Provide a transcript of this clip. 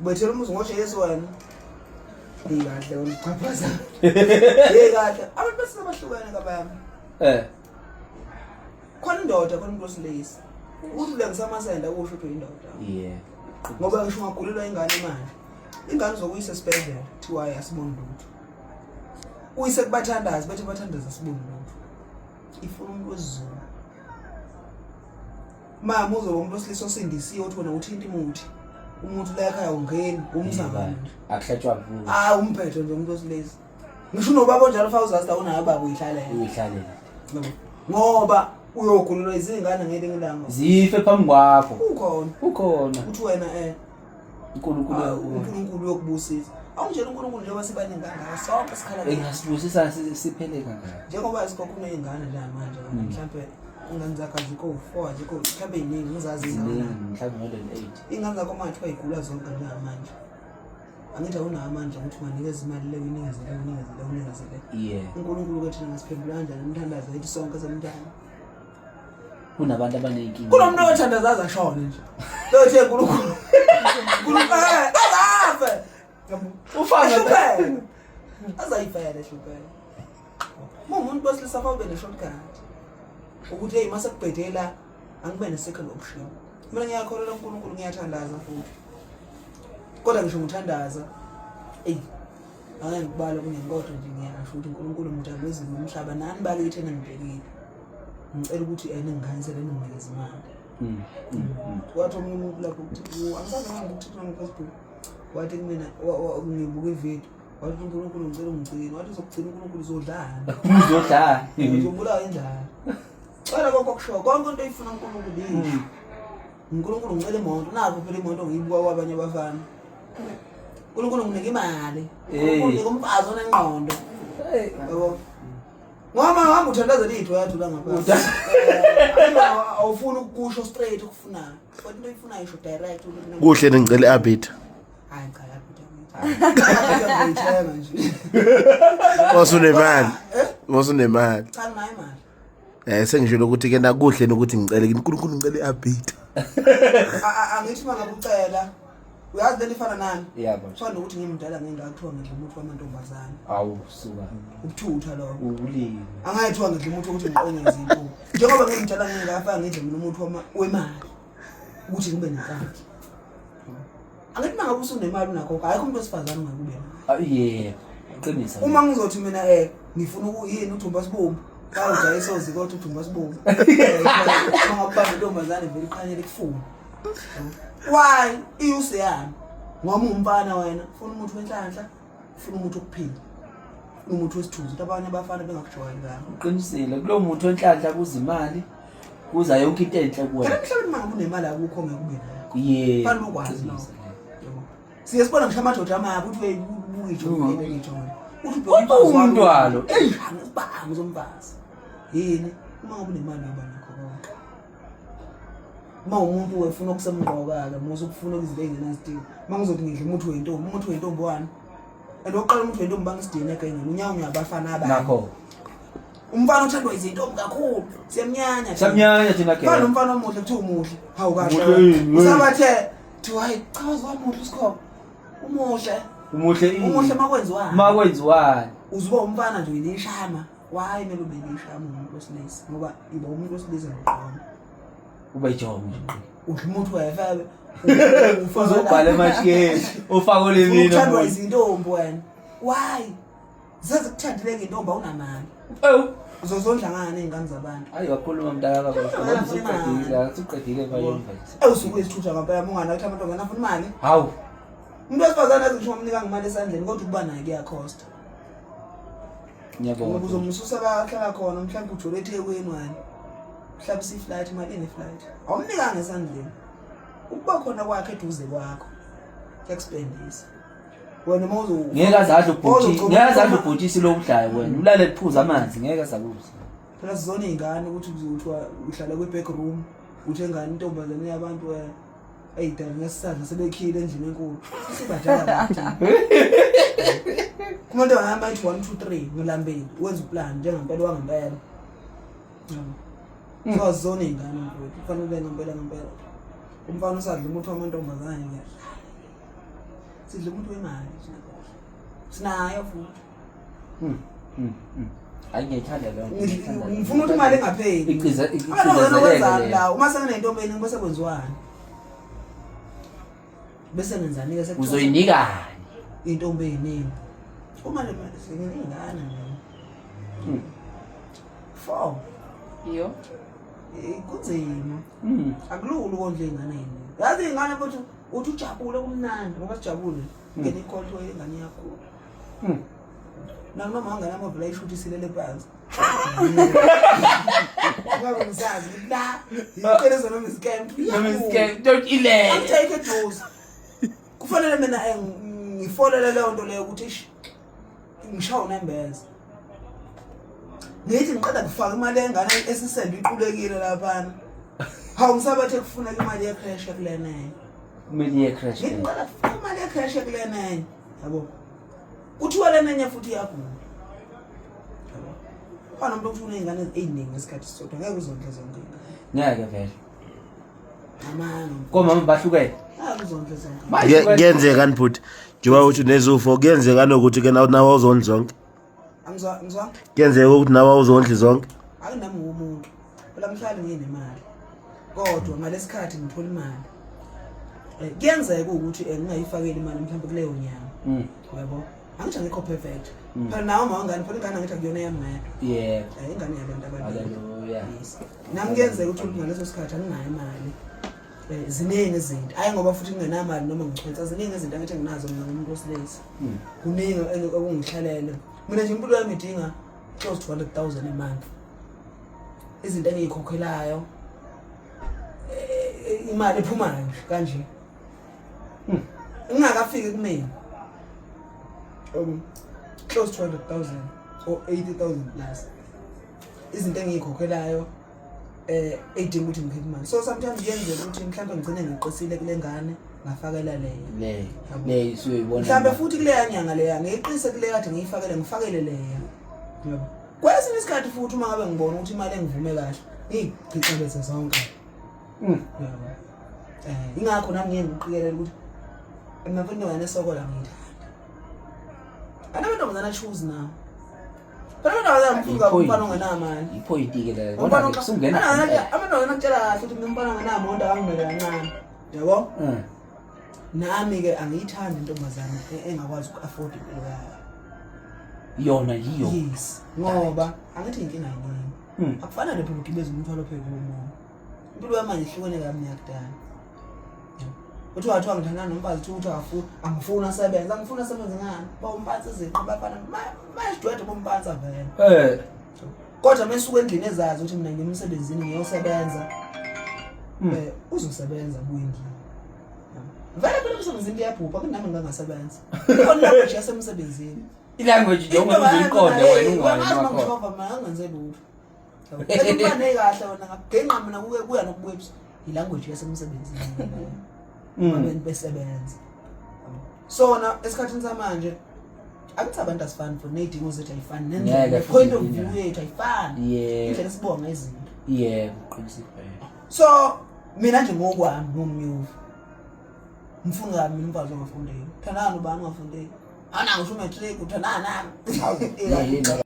Ubethela umuzi ngoJesu wena. Hey kahle wena uchaphaza. Hey kahle. Abantu besilisa bahlukene kabayami. Eh. Khona indoda khona umuntu wesilisa. Ukuthi ulengisa amasenda kusho ukuthi uyindoda. Yeah. Ngoba ngisho ungagulelwa ingane manje. Ingane uzokuyisa esibhedlela kuthiwa hayi asiboni lutho. Uyise kubathandazi bethi bathandaza asiboni lutho. Ifuna umuntu wesiZulu. Mama uzoba umuntu wesilisa osindisiwe uthi wena uthinta imuthi. Umuntu la ekhaya ungeni umsangano nje. Akuhlatshwa mvuzo. Ah umphetho nje umuntu wesilisa. Ngisho unobaba onjalo fa uzazi la unayo baba uyihlalela. Uyihlalela. Ngoba uyogulelwa izingane ngelinye ilanga. Zife phambi kwakho. Ukhona. Ukhona. Uthi wena eh uNkulunkulu ah, uNkulunkulu uyokubusisa. Awungitshela uNkulunkulu njengoba sibaningi kangaka sonke sikhala. Engasibusisa siphele kangaka. Njengoba sikhokha uney'ngane nje manje mhlampe ingane zakho azikho u-four azikho mhlampe yiningi ngizazi ingane. Mhlampe more than 8. Ingane zakho manje kuthiwa yigula zonke njengamanje. Angithi awunawo amandla ukuthi unganikeza imali le uyinikeze le uyinikeze le uyinikeze le. Yeah. uNkulunkulu ke thina ngasiphendula kanjani umthandazo yethu sonke semntana. Kunabantu abaney'nkinga. Kunomuntu othandaza aze ashone nje. Lothe uNkulunkulu. uNkulunkulu eh azafe. Ufana Ehlupheke. Azayifela ehlupheke. Uma umuntu wesilisa fa ube ne-shortcut. Ukuthi hey mase kubhedela angibe ne-second option. Mina ngiyakholelwa kuNkulunkulu ngiyathandaza futhi. Kodwa ngisho ngithandaza eyi angeke ngikubale kunenkodwa nje ngiyasho ukuthi uNkulunkulu mdali wezulu nomhlaba nani bakithi eningibhekile. Ngicela ukuthi ningikhanyisele ninginikeze imali. Wathi omunye umuntu lapho ukuthi angisazi ngangiku-TikTok noma Facebook. Wathi kumina ngibuka ividiyo wathi uNkulunkulu ngicela ungigcine wathi uzokugcina uNkulunkulu uzodlani Uzodlani. Uzobulawa indlala. Cela konke okushoyo konke into oyifuna uNkulunkulu yisho. uNkulunkulu ngicela imoto nakho phela imoto ngiyibuka kwabanye abafana. uNkulunkulu nginike imali. uNkulunkulu nginike umfazi onengqondo. Yabo. Ngoba hamba uthandazela ithu yathula ngaphansi. Awufuni ukukusho straight okufunayo. Kodwa into oyifunayo isho direct ukuthi Kuhle ningicela i-arbiter. Hayi cha yabhuda. Ngiyithenga nje. Wasunemali. Wasunemali. Cha nginayo imali. Eh sengishilo ukuthi ke nakuhle nokuthi ngicele kini uNkulunkulu ngicela i-arbiter. Angithi uma ngabe ucela uyazi lento ifana nani? Yebo. Kufana nokuthi ngimdala ngeke ngakuthiwa ngidla umuthi wamantombazane. Awu suka. Ubuthutha lokho. Ubulili. Angayithiwa ngidla umuthi wokuthi ngiqonge izinto. Njengoba ngimdala ngeke ngafaka ngidle mina umuthi wemali ukuthi ngibe nenhlanhla. Angithi uma ngabe usunemali unakho ayikho umuntu wesifazane ongakube naye. Ah, yebo. Qinisa. Uma ngizothi mina eh ngifuna ukuyini uthumba sibomvu. Bawujayisa sozi kodwa uthumba sibomvu. Uma ngakubamba intombazane vele iqhanyele kufuna. Why? Iyuse yami. Ngoba umfana wena ufuna umuthi wenhlanhla, ufuna umuthi wokuphila. Ufuna umuthi wesithunzi. Ukuthi abanye abafana bengakujwayeli kabi. Uqinisile. Kulowo muthi wenhlanhla kuza imali, kuza yonke into enhle Phela kuwena. emhlabeni uma ngabe unemali akukho ngeke ube nayo. Yebo. Kufanele ukwazi Qinisa. lokho. Yabo. Siye sibona ngisho amadoda amabi uthi uyebuka ijoni ijoni. Uthi Uthi umntwalo, eyi isibhamu somfazi. Yini? Uma ngabe unemali uyoba nakho konke. Uma umuntu wefuna okusemqoka-ke musa ukufuna izinto ey'ngenasidingo. Uma ngizothi ngidla umuthi wentombi, umuthi wentombi wani? And oqala umuthi wentombi bangisidina egengeni, unyawo abafana abanye. Nakho. Umfana othandwa izintombi kakhulu, siyamnyanya. Siyamnyanya thina Fana ke. umfana omuhle kuthiwa umuhle. Hawu kahle. Muhle yini, we? Usabathe kuthiwa hayi cha wamuhle uSikhova. Umuhle. Umuhle ini? Umuhle makwenziwani? Makwenziwani? Uzuba umfana nje uyinishama. Why kumele ube nishama umuntu wesilisa? Ngoba iba umuntu wesilisa ngoqondo. Uba ijomo nje. Udla umuthi wefebe. Uzobhala emashiyeni ufake olimini. Uthandwa izintombi wena. Why? Zezikuthandile intombi awunamali. Ewu. Uzozondla ngani iy'ngane zabantu? Hayi wakhuluma mntaka baba. Usuqedile, usuqedile bayumvesi. Ewusuku uyisithutha ngampela mungani athi amantombazane afuna imali. Hawu. Umuntu wesifazane azi ngisho umnika ngemali esandleni kodwa ukuba naye kuyakhosta. Ngiyabonga. Ngoba uzomususa la ahlala khona mhlawumbe ujole eThekwini wena. Mhlawumbe si-flight imali ine-flight. Awumnikanga esandleni. Ukuba khona kwakhe eduze kwakho kuyakuspendisa. Wena uma uzo Ngeke aze adle ubhontshisi, ngeke aze adle ubhontshisi lo udlayo wena. Ulale kuphuza amanzi, ngeke aze akuzwe. Phela sizona iy'ngane ukuthi kuzothiwa uhlala kwi-back room uthi engane intombazane yabantu wena. Eyi dali ngesisadla sebekhile endlini enkulu. Sesibadala kathi. Kumuntu ohamba ethi 1 2 3 ngilambile wenza uplan njengempela wangempela. Yabo. So azizona iy'ngane mfowethu kufanele ube ngempela ngempela. Umfana usadla umuthi wamantombazane nje. Sidla umuntu wemali thina. Sinayo futhi. Hayi, ngiyayithanda leyo nto, ngiyayithanda leyo. Ngifuna ukuthi imali engapheli. Icizezeleke Wenzani leyo. la? Uma senginentombi eningi bese kwenziwani? Bese ngenzani-ke sekuthiwa Uzoyinikani? Iy'ntombi ey'ningi. Uma le mali senginey'ngane mina. Four. Iyo. Kunzima. Akulula ukondla iy'ngane ey'ningi. Yazi iy'ngane futhi uthi ujabule kumnandi ngoba sijabule. Ngena ikhotho ingane iyakhula. Nami mama ngane amavula ishuthi isilele phansi. Ngabe ngisazi ukuthi la iqiniso noma i-scam. Noma i-scam, don't ilele. Angitake eduze. Kufanele mina ngifolele leyo nto leyo ukuthi ish ngishawa unembeza. Ngithi ngiqeda kufaka imali yengane esisende iqulekile laphana. Hawu, ngisabathe kufuneka imali ye-creche kulena enye. Kumele iye creche. Ngithi ngiqeda kufaka imali ye-creche kulena enye. Yabo. Kuthiwa lena enye futhi iyagula. Yabo. Khona umuntu okuthi uney'ngane ey'ningi ngesikhathi sisodwa, ngeke uzondle zonke iy'ngane. Ngeke vele. Amanga. Komama bahlukene. Ngeke uzondle zonke. Kuyenzeka bhuti, njengoba uthi unezifo, kuyenzeka nokuthi ke nawe awuzondli zonke? Angizwa, ngizwa. Kuyenzeka ukuthi nawe awuzondli zonke? Akunami umuntu. Phela ngihlali nginemali. Kodwa ngalesikhathi ngithola imali. Kuyenzeka ukuthi ngingayifakeli imali mhlawumbe kuleyo nyanga. Yabo. Angithi angikho perfect. Phela nawe uma ungane, phela ingane angithi akuyona yami ngedwa. Ingane yabantu ababili. Hallelujah. Yes. Nami kuyenzeka ukuthi ngaleso sikhathi anginayo imali. Ziningi izinto. Hayi ngoba futhi ngingenamali noma ngichwensa, ziningi izinto angithi nginazo mina ngumuntu wesilisa. Kuningi okungihlalele. Mina nje impilo yami idinga close to 100,000 a month. Izinto engiyikhokhelayo, imali ephumayo nje kanje. Ngingakafiki kumina. Close to 100,000 or 80,000 plus. Izinto engiyikhokhelayo eyidinga ukuthi ngikhiphe imali. So sometimes kuyenzeka ukuthi mhlawumbe ngigcine ngiqisile kule ngane ngafakela leyo. Le. Le isuyibona. Mhlawumbe futhi kuleya nyanga leya ngiyiqise kule kade ngiyifakele, ngifakele leya. Yabo. Kwesinye isikhathi futhi uma ngabe ngibona ukuthi imali engivume kahle, ngiyigcicebeze zonke. Yabo. Ingakho nami ngiye ngiqikelele ukuthi mina mfana intombazane esokola ngiyithanda. Anamantombazane choose now. Phela amantombazane amfuna kakhulu umfana ongenamali. I-point ke leyo. Umfana Kodwa kusungena. Amantombazane akutshela kahle ukuthi mina umfana ongenamonto akangimele kancane. Yabo? Nami ke angiyithandi intombazane engakwazi uku-afford impilo yayo. Yona yiyo. Yes. Ngoba angithi inkinga yiningi. Akufana phela ugibeza umthwalo phezu komunye. Impilo yamanje ihlukene kabi neyakudala. Kuthiwa wathiwa ngithandana nomfazi, kuthiwa ukuthi angifuni asebenze, angifuni asebenze ngani? Bawumpansa izinqo bafana mayisidwedwe bompansa vele. Kodwa mesuka endlini ezazi ukuthi mina ngiyemsebenzini ngiyosebenza. Uzosebenza buye endlini. Vele phela emsebenzini kuyabhubha, kunami ngingasebenza. Ikhona language yasemsebenzini. I-language nje ungayiqonde wena ungwane Angazi wakho. mangishova mina angenze lutho. Phela umntwana kahle wena ngagenqa mina kuye kuya nokubuya ebusuku. I-language yasemsebenzini. Abantu besebenza. So na esikhathini samanje akuthi abantu asifani for nezidingo zethu ayifani nendlela, Ngeke futhi point of idinga. view yethu ayifani. Indlela esibonga izinto. Yebo, uqinisile. So mina nje ngokwami ngomnyuvu. Ngifuna kabi mina umfazi ongafundile. Thandana ubani ongafundile? Awunangisho umatric, uthandana nami. Yini?